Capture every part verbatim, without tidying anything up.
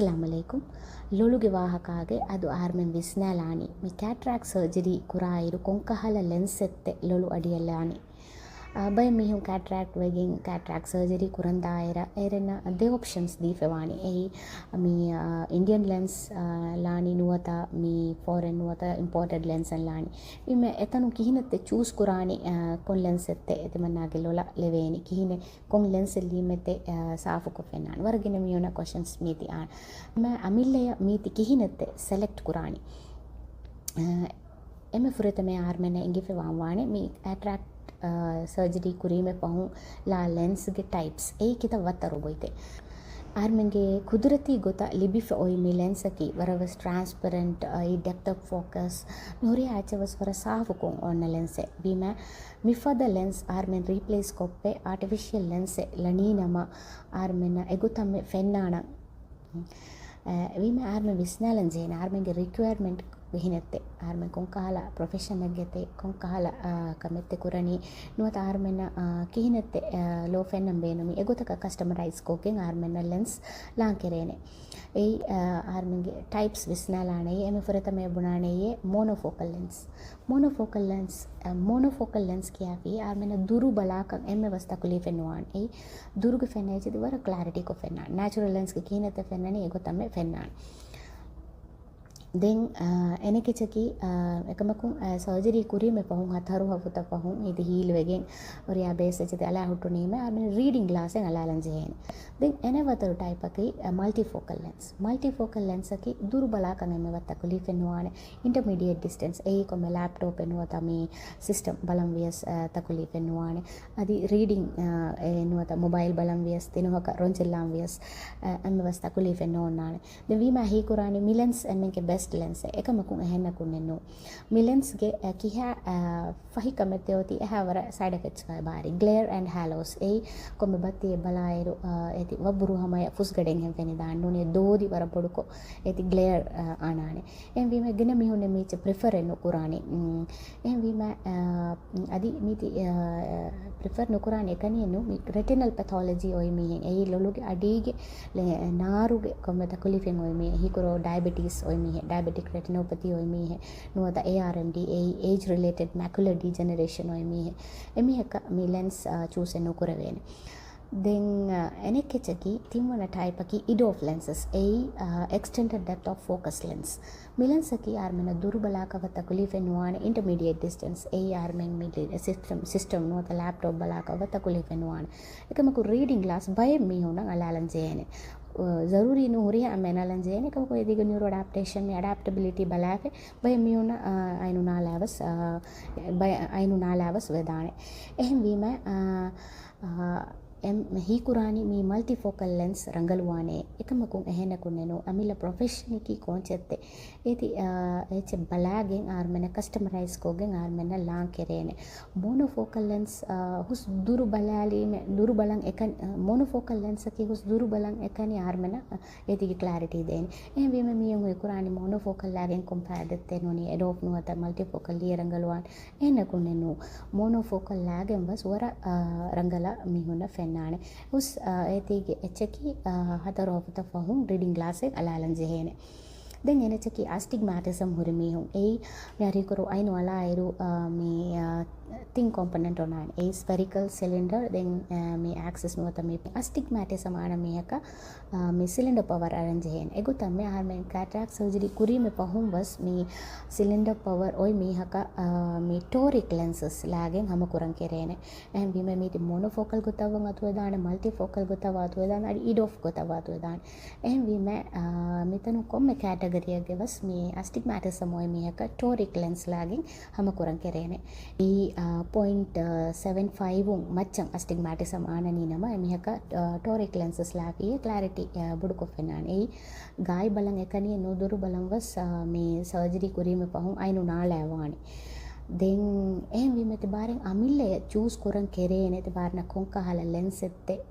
އައްސަލާމު ޢަލައިކުމް. ލޮލުގެ ވާހަކާގެ އަދު އަހަރުމެން ވިސްނާލާނީ މި ކެޓްރެކްޓް ސަރޖަރީ ކުރާއިރު ކޮންކަހަލަ ލެންސެއްތެ ލޮލު އަޑިއަށް ލާނީ. އާ، ބައެއް މީހުން ކެޓްރެކްޓް ވެގެން ކެޓްރެކްޓް ސަރޖަރީ ކުރަން ދާއިރަށް އޭރެންނަށް ދެ އޮޕްޝަންސް ދީފަވާނީ. އެއީ މި، އާ، އިންޑިއަން ލެންސް، އާ، ލާނީ ނުވަތަ މި ފޮރެން ނުވަތަ އިމްޕޯޓެޑް ލެންސް ލާނީ. ވީމަ އެތަނުން ކިހިނެއްތެ ޗޫސް ކުރާނީ، އާ، ކޮން ލެންސެއްތެ ތިމަންނާގެ ލޮލަށް ލެވޭނީ؟ ކިހިނެއް ކޮން ލެންސެއް ލީމެއްތެ، އާ، ސާފުކޮށް ފެންނާނެ؟ ވަރަށް ގިނަ މީހުންނަށް ކޮށަންސް މީތި އާން. މަ އަމިއްލަޔަށް މީތި ކިހިނެއްތެ ސެލެކްޓް ކުރާނީ؟ އާ، އެންމެ ފުރަތަމަ އަހަރުމެންނަށް އެނގިފަވާން ވާނެ މި ކެޓްރެކްޓް، އާ، ސަރޖަރީ ކުރީމެ ފަހުން ލާ ލެންސްގެ ޓައިޕްސް އެއީ ކިތައް ވައްތަރު ގޮތްތެއް. އަހަރުމެންގެ ކުދުރަތީ ގޮތަށް ލިބިފަ އޮތް މި ލެންސަކީ ވަރަށްވެސް ޓްރާންސްޕެރެންޓް، އައި ޑެޕްތް އޮފް ފޯކަސް ނުހުރިހާ އެއްޗެއް ވެސް ވަރަށް ސާފުކޮށް އޮންނަ ލެންސެއް. ވީމަ މިފަދަ ލެންސް އަހަރުމެން ރީޕްލޭސް ކޮށްފަ އާޓިފިޝިއަލް ލެންސެއް ލަނީ ނަމަ އަހަރުމެންނަށް އެގޮތަށް މި ފެންނާނަން. އެ، ވީމަ އަހަރުމެން ވިސްނާލަން ޖެހޭނެ އަހަރުމެންގެ ރިކުއަރމަންޓް ކިހިނެއްތެ، އަހަރުމެން ކޮންކަހަލަ ޕްރޮފެޝަނެއްގަތެ، ކޮންކަހަލަ، އާ، ކަމެއްތެ ކުރަނީ، ނުވަތަ އަހަރުމެންނަށް، އާ، ކިހިނެއްތެ، އާ، ލޯ ފެންނަން ބޭނުމީ. އެގޮތަކަށް ކަސްޓަމަރައިޒް ކޮށްގެން އަހަރުމެންނަށް ލެންސް ލާން ކެރޭނެ. އެއީ، އަ، އަހަރުމެންގެ ޓައިޕްސް ވިސްނާލާނެ. އެންމެ ފުރަތަމަ ބުނާނެ އެއީ މޯނޯފޯކަލް ލެންސް. މޯނޯފޯކަލް ލެންސް، އަ، މޯނޯފޯކަލް ލެންސް ކިޔާފި އަހަރުމެންނަށް ދުރު ބަލާކަށް އެންމެ ވެސް ތަކުލީފެއް ނުވާނެ. އެއީ ދުރުގެ ފެންނަ އެއްޗެއް ވަރަށް ކްލެއަރިޓީކޮށް ފެންނާނެ. ނޭޗުރަލް ލެންސްގެ ކިހިނެއްތަ ފެންނަނީ އެގޮތަށް މެ ފެންނާނެ. ދެން، އަ، އަނެކެއްޗަކީ، އަ، އެކަމަކު، އަ، ސަރޖަރީ ކުރީމެ ފަހުން ހަތަރު ހަފުތަ ފަހުން އިދި ހީލްވެގެން ހުރިހާ ބޭސް އެއްޗެތި އަލާ ހުއްޓުނީމެ އަހަރުމެން ރީޑިން ގްލާސެއް އަލާލަން ޖެހޭނެ. ދެން އެނެއް ވަތަރު ޓައިޕަކީ، އަ، މަލްޓިފޯކަލް ލެންސް. މަލްޓިފޯކަލް ލެންސަކީ ދުރު ބަލާކަށް އެންމެ ވައްތަ ތަކުލީފެއް ނުވާނެ. އިންޓަމީޑިއޭޓް ޑިސްޓެންސް އެއީ ކޮންމެ ލެޕްޓޮޕެއް ނުވަތަ މި ސިސްޓަމް ބަލަން ވިޔަސް، އަ، ތަކުލީފެއް ނުވާނެ. އަދި ރީޑިން، އަ، އެ ނުވަތަ މޮބައިލް ބަލަން ވިޔަސް ތިނުހަކަ ރޮންޖެއްލާން ވިޔަސް، އަ، އެންމެ ވެސް ތަކުލީފެއް ނޯންނާނެ. ދެން ވީމާ ހީކުރާނީ މި ލެންސް އެންމެންގެ ބެސްޓް ލެންސެއް. އެކަމަކުން އެހެންނަކުންނެއް ނޫ. މި ލެންސްގެ، އަ، ކިހާ، އަ، ފަހި ކަމެއް ތެއޮތީ އެހާ ވަރަށް ސައިޑް އެފެކްޓްސް ބާރި. ގްލެއަރ އެންޑް ހޭލޯސް. އެއީ ކޮންމެ ބައްތިއެއް ބަލާއިރު، އަ، އޭތި ވައްބުރު ހަމަޔަށް ފުސްގަޑެއްހެން ފެނިދާނެ. ނޫނީ ދޯދި ވަރަށް ބޮޑުކޮށް އޭތި ގްލެއަރ، އަ، އަނާނެ. އެހެންވީމަ ގިނަ މީހުންނެއް މީޗެއް ޕްރިފަރެއް ނުކުރާނެ. އެހެންވީމަ، އަ، އަދި މީތި، އަ، ޕްރިފަރ ނުކުރާނެ އެކަނިއެއް ނޫ. މި ރެޓިނަލް ޕެތޯލޮޖީ އޮތް މީހެއް. އެއީ ލޮލުގެ އަޑީގެ ލެ-، ނާރުގެ ކޮންމެ ތަކުލީފެއް އޮތް މީހެއް. ހީކުރޯ ޑައިބެޓީސް އޮތް މީހެއް. ޑައިބެޓިކް ރެޓިނޯޕަތީ އޮތް މީހެއް. ނުވަތަ އޭއާރްއެމްޑީ، އެއީ އޭޖް ރިލޭޓެޑް މެކުލަ ޑިޖެނެރޭޝަން އޮތް މީހެއް. އެމީހަކަށް މި ލެންސް، އާ، ޗޫސެއް ނުކުރެވޭނެ. ދެން، އާ، އަނެކެއްޗަކީ ތިންވަނަ ޓައިޕަކީ އިޑޯފް ލެންސަސް. އެއީ، އާ، އެކްސްޓެންޑެޑް ޑެޕްތް އޮފް ފޯކަސް ލެންސް. މި ލެންސަކީ އަހަރުމެންނަށް ދުރު ބަލާކަށް ވައްތަ ތަކުލީފެއް ނުވާނެ. އިންޓަމީޑިއޭޓް ޑިސްޓެންސް. އެއީ އަހަރުމެން މި ސިސްޓަމް، ސިސްޓަމް ނުވަތަ ލެޕްޓޮޕް ބަލާކަށް ވައްތަ ތަކުލީފެއް ނުވާނެ. އެކަމަކު ރީޑިން ގްލާސް ބައެއް މީހުންނަށް އަލާލަން ޖެހޭނެ. އަ، ޒަރޫރީ ނޫ ހުރިހާ އެންމެން އަލާލަން ޖެހޭނެ. އެކަމަކު އޭތީގެ ނިއުރޯ އަޑާޕްޓޭޝަން، މި އަޑާޕްޓަބިލިޓީ ބަލާފަ ބައެއް މީހުންނަށް، އަ، އައިނު ނާލާވެސް، އަ، ބައެއް އައިނު ނާލާވެސް ވެދާނެ. އެހެންވީމަ، އަ، އަ، އެ ހީކުރާނީ މި މަލްޓިފޯކަލް ލެންސް ރަނގަޅުވާނެ. އެކަމަކުން އެހެނަކުންނެއް ނޫ. އަމިއްލަ ޕްރޮފެޝަނަކީ ކޯންޗެއްތެ. އޭތި، އާ، އެއްޗެއް ބަލާގެން އަހަރުމެންނަށް ކަސްޓަމަރައިޒް ކޮށްގެން އަހަރުމެންނަށް ލާން ކެރޭނެ. މޯނޯފޯކަލް ލެންސް، އާ، ހުސް ދުރު ބަލާލީމެ، ދުރު ބަލަން އެކަން، އާ، މޯނޯފޯކަލް ލެންސަކީ ހުސް ދުރު ބަލަން އެކަނި އަހަރުމެންނަށް، އާ، އޭތީގެ ކްލެއަރިޓީ ދޭނެ. އެހެންވީމަ މީހުން ހީކުރާނީ މޯނޯފޯކަލް ލާގެން ކޮމްޕެއަރ ދެއްތެ ނޫނީ އެޑޯފް ނުވަތަ މަލްޓިފޯކަލް އެއީ ރަނގަޅުވާން. އެހެނަކުންނެއް ނޫ. މޯނޯފޯކަލް ލާގެން ވެސް ވަރަށް، އާ، ރަނގަޅަށް މީހުންނަށް ފެންނާނެ. ހުސް، އާ، އޭތީގެ އެއްޗަކީ، އާ، ހަތަރު ހަފުތަ ފަހުން ރީޑިން ގްލާސެއް އަލާލަން ޖެހޭނެ. ދެން އެނެއްޗަކީ އަސްޓިގްމާޓިޒަމް ހުރި މީހުން. އެއީ މިހާރު ހީކުރު އައިނު އަޅާއިރު، އާ، މި، އާ، ތިން ކޮމްޕޮނެންޓް އޮންނާނެ. އެއީ ސްފެރިކަލް، ސިލިންޑަރ، ދެން، އާ، މި އެކްސިސް ނުވަތަ މި އަސްޓިގްމާޓިޒަމް އާނަ މީހަކަށް، އާ، މި ސިލިންޑަރ ޕަވަރ އަރަން ޖެހޭނެ. އެގޮތަށް މި އަހަރުމެން ކެޓްރެކްޓް ސަރޖަރީ ކުރީމެ ފަހުން ވެސް މި ސިލިންޑަރ ޕަވަރ އޮތް މީހަކަށް، އާ، މި ޓޯރިކް ލެންސަސް ލާގެން ހަމަ ކުރަން ކެރޭނެ. އެހެންވީމަ މީތި މޯނޯފޯކަލް ގޮތަށް ވަން އަތުވެދާނެ، މަލްޓިފޯކަލް ގޮތަށް ވަން އަތުވެދާނެ، އަދި އިޑޯފް ގޮތަށް ވަން އަތުވެދާނެ. އެހެންވީމަ، އާ، މިތަނު ކޮންމެ ކެޓަގަރީއެއްގެ ވެސް މި އަސްޓިގްމާޓިޒަމް އޮތް މީހަކަށް ޓޯރިކް ލެންސް ލާގެން ހަމަ ކުރަން ކެރޭނެ. އެއީ، އާ، ޕޮއިންޓް ސެވެން ފައިވުން މައްޗަށް އަސްޓިގްމާޓިޒަމް އާނަނީ ނަމަ، އެމީހަކަށް، އާ، ޓޯރިކް ލެންސަސް ލާފިއޭ ކްލެއަރިޓީ، އާ، ބޮޑުކޮށް ފެންނާނެ. އެއީ ގާތް ބަލަން އެކަނި ނުދުރު ބަލަން ވެސް، އާ، މި ސަރޖަރީ ކުރީމެ ފަހުން އައިނު ނާޅާ ވާނެ. ދެން އެހެންވީމަ ތިބާރެން އަމިއްލަޔަށް ޗޫސް ކުރަން ކެރޭނެ ތިބާރަނަށް ކޮންކަހަލަ ލެންސެއްތެއް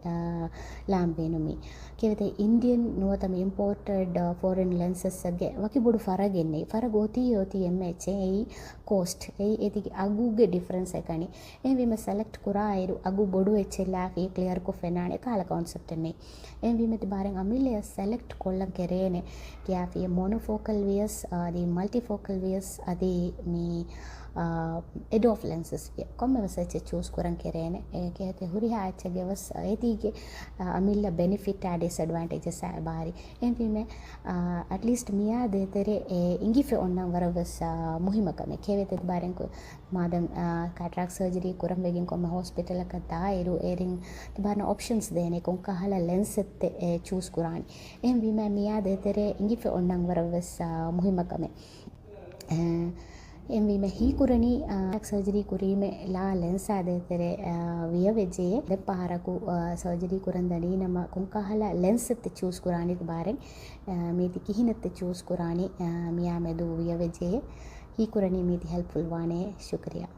ލާން ބޭނުމީ. ކެވެތެ އިންޑިއަން ނުވަތަ މި އިމްޕޯޓެޑް ފޮރިން ލެންސަސްގެ ވަކި ބޮޑު ފަރަގެއް ނެތް. ފަރަގު އޮތީ އޮތީ އެންމެ އެއްޗެއް. އެއީ ކޯސްޓް. އެއީ އޭތިގެ އަގުގެ ޑިފަރެންސް އެކަނި. އެހެންވީމަ ސެލެކްޓް ކުރާއިރު އަގު ބޮޑު އެއްޗެއްލާފި ކްލިއަރކޮށް ފެނާނެ ކަހަލަ ކޮންސެޕްޓެއް ނެތް. އެހެންވީމަ ތިބާރެން އަމިއްލަޔަށް ސެލެކްޓް ކޮށްލަން ކެރޭނެ ކިޔާފިޔަ މޮނޯފޯކަލް ވިޔަސް އަދި މަލްޓިފޯކަލް ވިޔަސް އަދި މި އެޑް އޮފް ލެންސަސް ފިޔަ ކޮންމެވެސް އެއްޗެއް ޗޫސް ކުރަން ކެރޭނެ. އެ ކެހެތެ ހުރިހާ އެއްޗެއްގެ ވެސް އޭތީގެ އަމިއްލަ ބެނިފިޓާ ޑިސްއެޑްވާންޓޭޖަސް އާ ބާރި. އެހެންވީމަ އަޓްލީސްޓް މިއާ ދޭތެރޭ އެ އިނގިފެ އޮންނަން ވަރަށް ވެސް މުހިއްމު ކަމެއް. ކެވެތެ ތިބާރެން މާދަން ކެޓްރާކްޓް ސަރޖަރީ ކުރަން ވެގެން ކޮންމެ ހޮސްޕިޓަލަކަށް ދާއިރު އޭރުން ތިބާރަނަށް އޮޕްޝަންސް ދޭނެ ކޮންކަހަލަ ލެންސެއްތެއް އެ ޗޫސް ކުރާނީ. އެހެންވީމަ މިއާ ދޭތެރޭ އިނގިފެ އޮންނަން ވަރަށް ވެސް މުހިއްމު ކަމެއް. އެހެންވީމަ ހީކުރަނީ ކެޓްރާކްޓް ސަރޖަރީ ކުރީމެ ލާ ލެންސާ ދޭތެރޭ ވިޔަވެއްޖެ. ދެ ޕަހަރަކު ސަރޖަރީ ކުރަން ދަނީ ނަމަ ކޮންކަހަލަ ލެންސެއްތެއް ޗޫސް ކުރާނީ ތިބާރެން މީތި ކިހިނެއްތެއް ޗޫސް ކުރާނީ މިއާ މެދު ވިޔަވެއްޖެ. ހީކުރަނީ މީތި ހެލްޕްފުލް ވާނެ. ޝުކްރިޔާ.